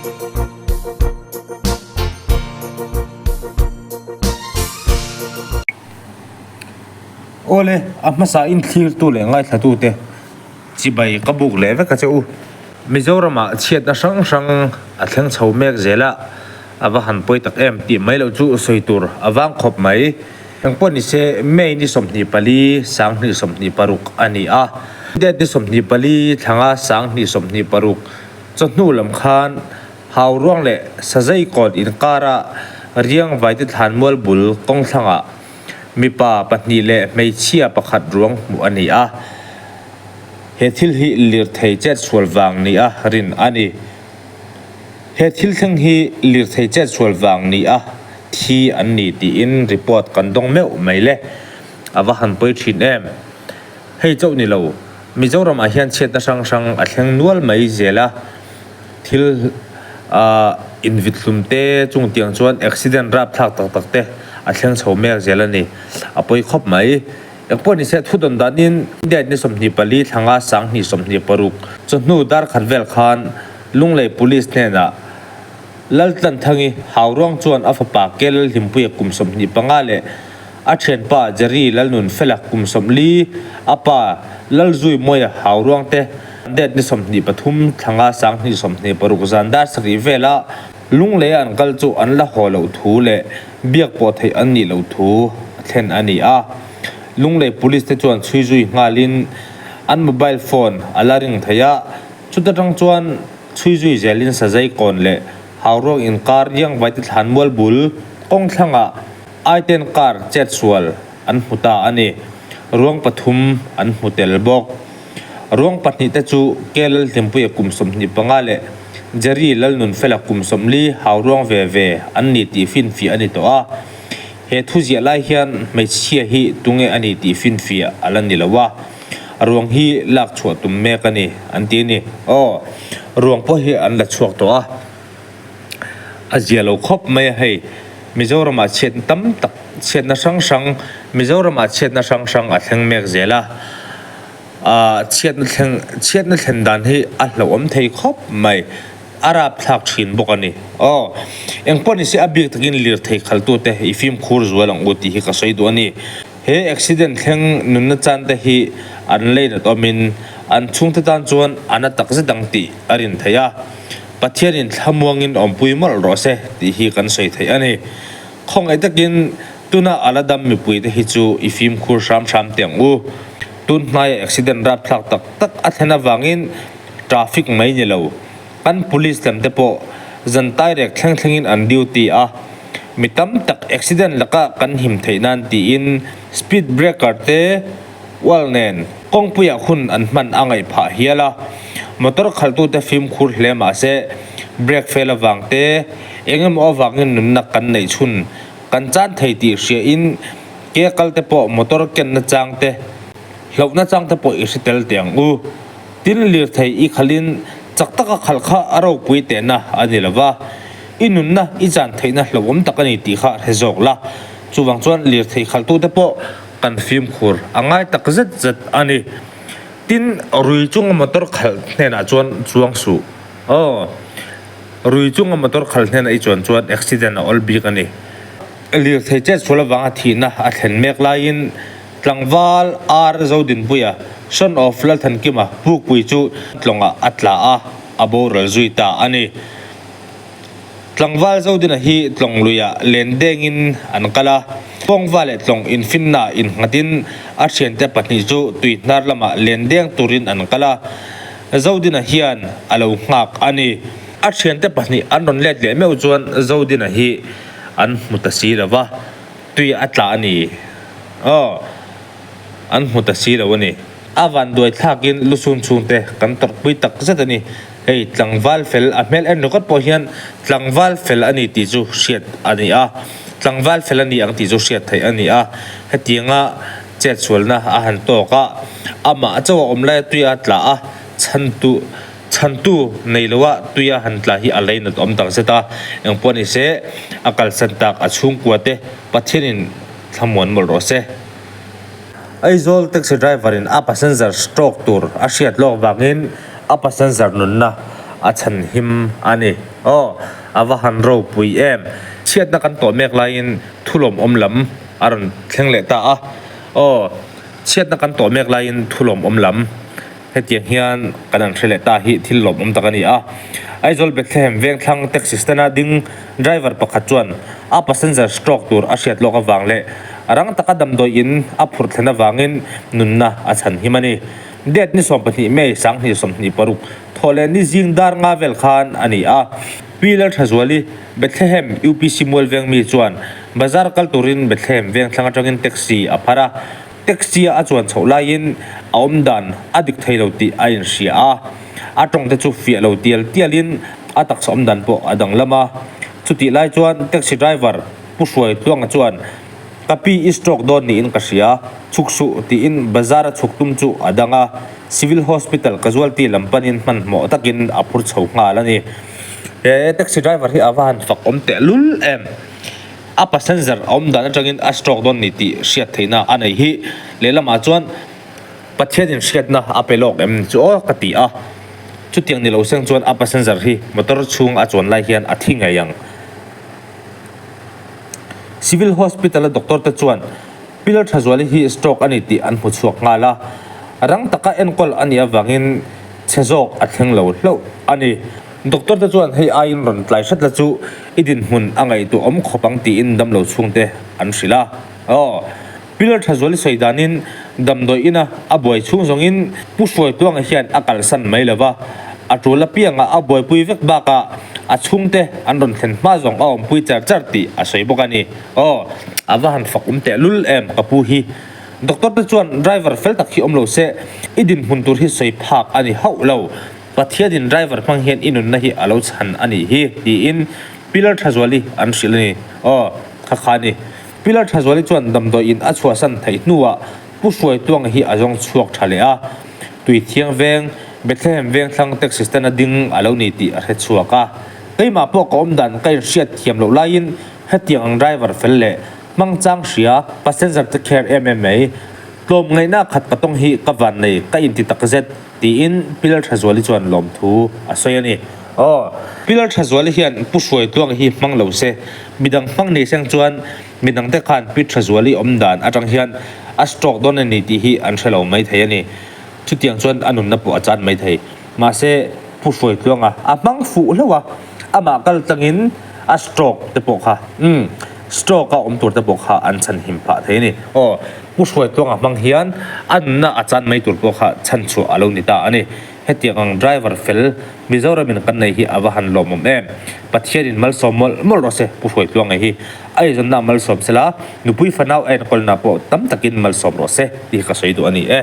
Awle, a hmasa in thlirtu leh ngaithlatute chibai ka buk leh vek a che u. Mizoramah chhiatna hrang hrang a thleng chho mek zel a, a va han pawi tak em tih mai loh chu sawi tur a vang khawp mai. Engpawh ni se May ni 24, 2026 a ni a. Date ni 24 thlanga 2026 chawhnu lam khan Hauruang leh Sazaikawn inkara Riang Vaite Thlanmual bul kawngthlangah mipa pahnih leh hmeichhia pakhat ruang hmuh a ni a. He thil hi lirthei chetsual vang nia rin a ni. He thil thleng hi lirthei chetsual vang nia thi an ni tiin report kan dawng meuh mai le. A va han pawi thin em. Hei chauh ni lo, Mizoram ah hian chhiatna hrang hrang a thleng nual mai zel a, thil ah invit hlum te chung tiang chuan accident rapthlak tak tak te a thleng chho mek zel a ni. A pawi khawp mai. Engpawh ni se thu dawn danin India ni 24 thlanga 2026 chawhnu dar khat vel khan Lunglei Police hnenah Laltlanthangi Hauruang chuan a fapa Ke Lalhlimpuia kum 25 leh a thianpa Jerry Lalnunfela kum 40, a pa Lalzuimawia Hauruang te date ni 23 thlanga 2026 zan dar sarih vela Lunglei an kal chu an la haw loh thu leh biak pawh theih an nih loh thu a thlen a ni a. Lunglei Police te chuan chhui zui nghalin an mobile phone a la ring thei a, chuta tang chuan chhui zui zelin Sazai kawn leh Hauruang inkar Riangvaite thlanmual bul kawng thlangah Aiten car chetsual an hmu ta a ni. Ruang pathum an hmu tel bawk. Ruang pahnih te chu K Lalhlimpuia kum 25 leh Jerry Lalnunfela kum 40 hau ruang ve ve an ni tih finfiah a ni tawh a. He thu ziah lai hian hmeichhia hi tunge a ni tih finfiah a la ni lo a. Ruang hi lak chhuah tum mek a ni an ti a ni. Aw, ruang pawh hi an la chhuak tawh a. A zia lo khawp mai a hei. Mizoramah chhiatna tam tak, chhiatna hrang hrang, Mizoramah chhiatna hrang hrang a thleng mek zel a. Ahh chhiatna thleng, chhiatna thlen dan hi a hlauhawm thei khawp mai. A rapthlak thin bawk a ni. Aw, engpawh ni se a bik takin lirthei khaltute i fimkhur zual ang u tih hi ka sawi duh a ni. He accident thleng nunna chan te hi an leinat awmin an chhungte tan chuan a na tak zet ang tih a rin theih a. Pathianin thlamuangin awmpui mawlh rawh se tih hi kan sawi theih a ni. Khawngaih takin tuna a la dam mipuite hi chu i fimkhur hram hram teh ang u. Tun hnaia accident rapthlak tak tak a thlen avangin traffic mai ni lo. Kan police lam te pawh zan tairek thleng thlengin an duty a, mi tam tak accident laka kan him theih nan tiin speed breaker te ual nen kawngpuiah hun an hman a ngaih phah hial a. Motor khalhtute fimkhur hle mah se brake fail avang te eng emaw avangin nunna kan neih chhun kan chan thei tih hriain ke kal te pawh motor kenna chang te hlauhna chang te pawh i hre tel teh ang u. Tin, lirthei i khalhin chak taka khalh kha a ropui tehna a ni lo va, i nunna i chan theihna hlauhawm tak a ni tih kha hre zawk la. Chuvang chuan lirthei khalhtute pawh kan fimkhur a ngai tak zet zet a ni. Tin, rui chunga motor khalh hnenah chuan chuang suh. Aw, rui chunga motor khalh hnenah i chuan chuan accident a awl bik a ni. Lirthei chetsual avanga thihna a thlen mek laiin Tlangval R Zodinpuia, son of Lalthankima Pukpui chu tlawngah a tla a, a boral zui ta a ni. Tlangval Zodina hi tlawng luiah len dengin an kal a, Pawngva leh tlawng infinna innghatin a thiante pahnih chu tui hnar lamah len deng turin an kal a, Zodina hian a lo nghak a ni. A thiante pahnih an rawn let leh meuh chuan Zodina hi an hmu ta si lo va. Tui a tla a ni. Aw, an hmu ta si lo a ni. A vanduai thlakin lusun chhungte kan tawrhpui tak zet a ni. Hei tlangval fel a hmel en ringawt pawh hian tlangval fel a ni tih chu hriat a ni a, tlangval fel a ni ang tih chu hriat theih a ni a. Hetianga chetsualna a han tawk a, amah chauh a awm laia tui a tla a, chhantu. Chhantu nei loa tuia han tla hi a leinat awm tak zet a, engpawh ni se a kalsan tak a chhungkua te Pathianin thlamuan mawlh rawh se. Aizawl taxi driver in a passenger stroke tur a hriat lawk vangin a passenger nunna a chhan him a ni. Aw, a va han ropui em. Chhiatna kan tawh mek laiin thu lawmawm lam a rawn thleng leh ta a. Aw, chhiatna kan tawh mek laiin thu lawmawm lam hetiang hian kan han hre leh ta hi thil lawmawm tak a ni a. Aizawl Bethlehem Vengthlang taxi stand-a ding driver pakhat chuan a passenger stroke tur a hriat lawk avang leh rang taka damdawi in a phurh thlen avangin nunna a chhan him a ni. Date ni 12 May 2026 thawh leh ni zing dar nga vel khan a ni a. Pi Lalthazuali, Bethlehem UPC Mualveng mi chuan bazar kal turin Bethlehem Vengthlang atangin taxi a phar a. Taxi a chuan chhoh laiin a awm dan a dik thei lo tih a inhria a. A tawng te chu fiah lo tial tialin a taksa awm dan pawh a danglam a. Chutih lai chuan taxi driver Pu Hruaitluanga chuan Ka pi i stroke dawn niin ka hria, chhuk suh tiin bazar a chhuk tum chu a dang a, Civil Hospital casualty lam panin hmanhmawh takin a phur chho nghal a ni. He taxi driver hi a va han fak awm teh lul em? A passenger a awm dan atangin a stroke dawn ni tih hriat theihna a nei hi lehlamah chuan Pathianin hriatna a pe lawk em ni chu aw ka ti a, chutiang ni lo seng chuan a passenger hi motor chhung a chuan lai hian a thi ngei ang. Civil Hospital-a doctor te chuan Pilar Thazuali hi stroke a ni tih an hmu chhuak nghal a, rang taka enkawl a nih avangin chhe zawk a thleng lo hlauh a ni. Doctor te chuan hei aiin rawn tlai hret la chu i dinhmun a ngaihtuah awm khawp ang tiin damlo chhungte an hrilh a. Aw. Pilar Thazuali sawi danin damdawi ina a buai chhung zawngin Pu Hruaituanga hian a kalsan mai lo va, a tul apiangah a buaipui vek bakah a chhungte an rawn thlen hma zawng a awmpui char char tih a sawi bawk a ni. Aw, a va han fak um teh lul em ka pu hi. Doctor te chuan driver fel tak hi awm lo se, i dinhmun tur hi sawi phak a ni hauh lo. Pathianin driver hmang hian i nunna hi a lo chhan a nih hi tiin Pilar Thazuali an hrilh a ni. Aw, kha kha a ni. Pilar Thazuali chuan damdawi in a chhuahsan theih hnuah Pu Hruaituanga hi a zawng chhuak tha leh a, Tuithiang veng, Bethlehem veng thlang taxi stand a ding a lo ni tih a hre chhuak a. Keimah pawh ka awm dan ka inhriat thiam loh laiin hetiang ang driver fel leh hmangchang hria passenger te care em em mai tlawmngaihna khat ka tawng hi ka van nei ka inti takzet tiin Pilar Thazuali chuan lawmthu a sawi a ni. Aw, Pilar Thazuali hian Pu Hruaitluanga hi hmang lo se, midang hmang nei seng chuan midangte khan Pi Thazuali awm dan atang hian a stroke dawn a ni tih hi an hre lo mai thei a ni. Chutiang chuan a nunna pawh a chan mai thei. Mahse, Pu Hruaitluanga a hmang fuh hlauh a, amah kal tlangin a stroke te pawh kha, umm, stroke a awm tur te pawh kha an chhanhim phah thei a ni. Aw, Pu Hruaitluanga hmang hian a nunna a chan mai tur pawh kha chhanchhuah a lo ni ta a ni. Hetiang ang driver fel Mizoramin kan nei hi a va han lawmawm em. Pathianin malsawm mawlh mawlh rawh se Pu Hruaitluanga hi. A eizawnna malsawm sela, nupui fanau a enkawlna pawh tam takin malsawm rawh se tih hi ka sawi duh a ni e.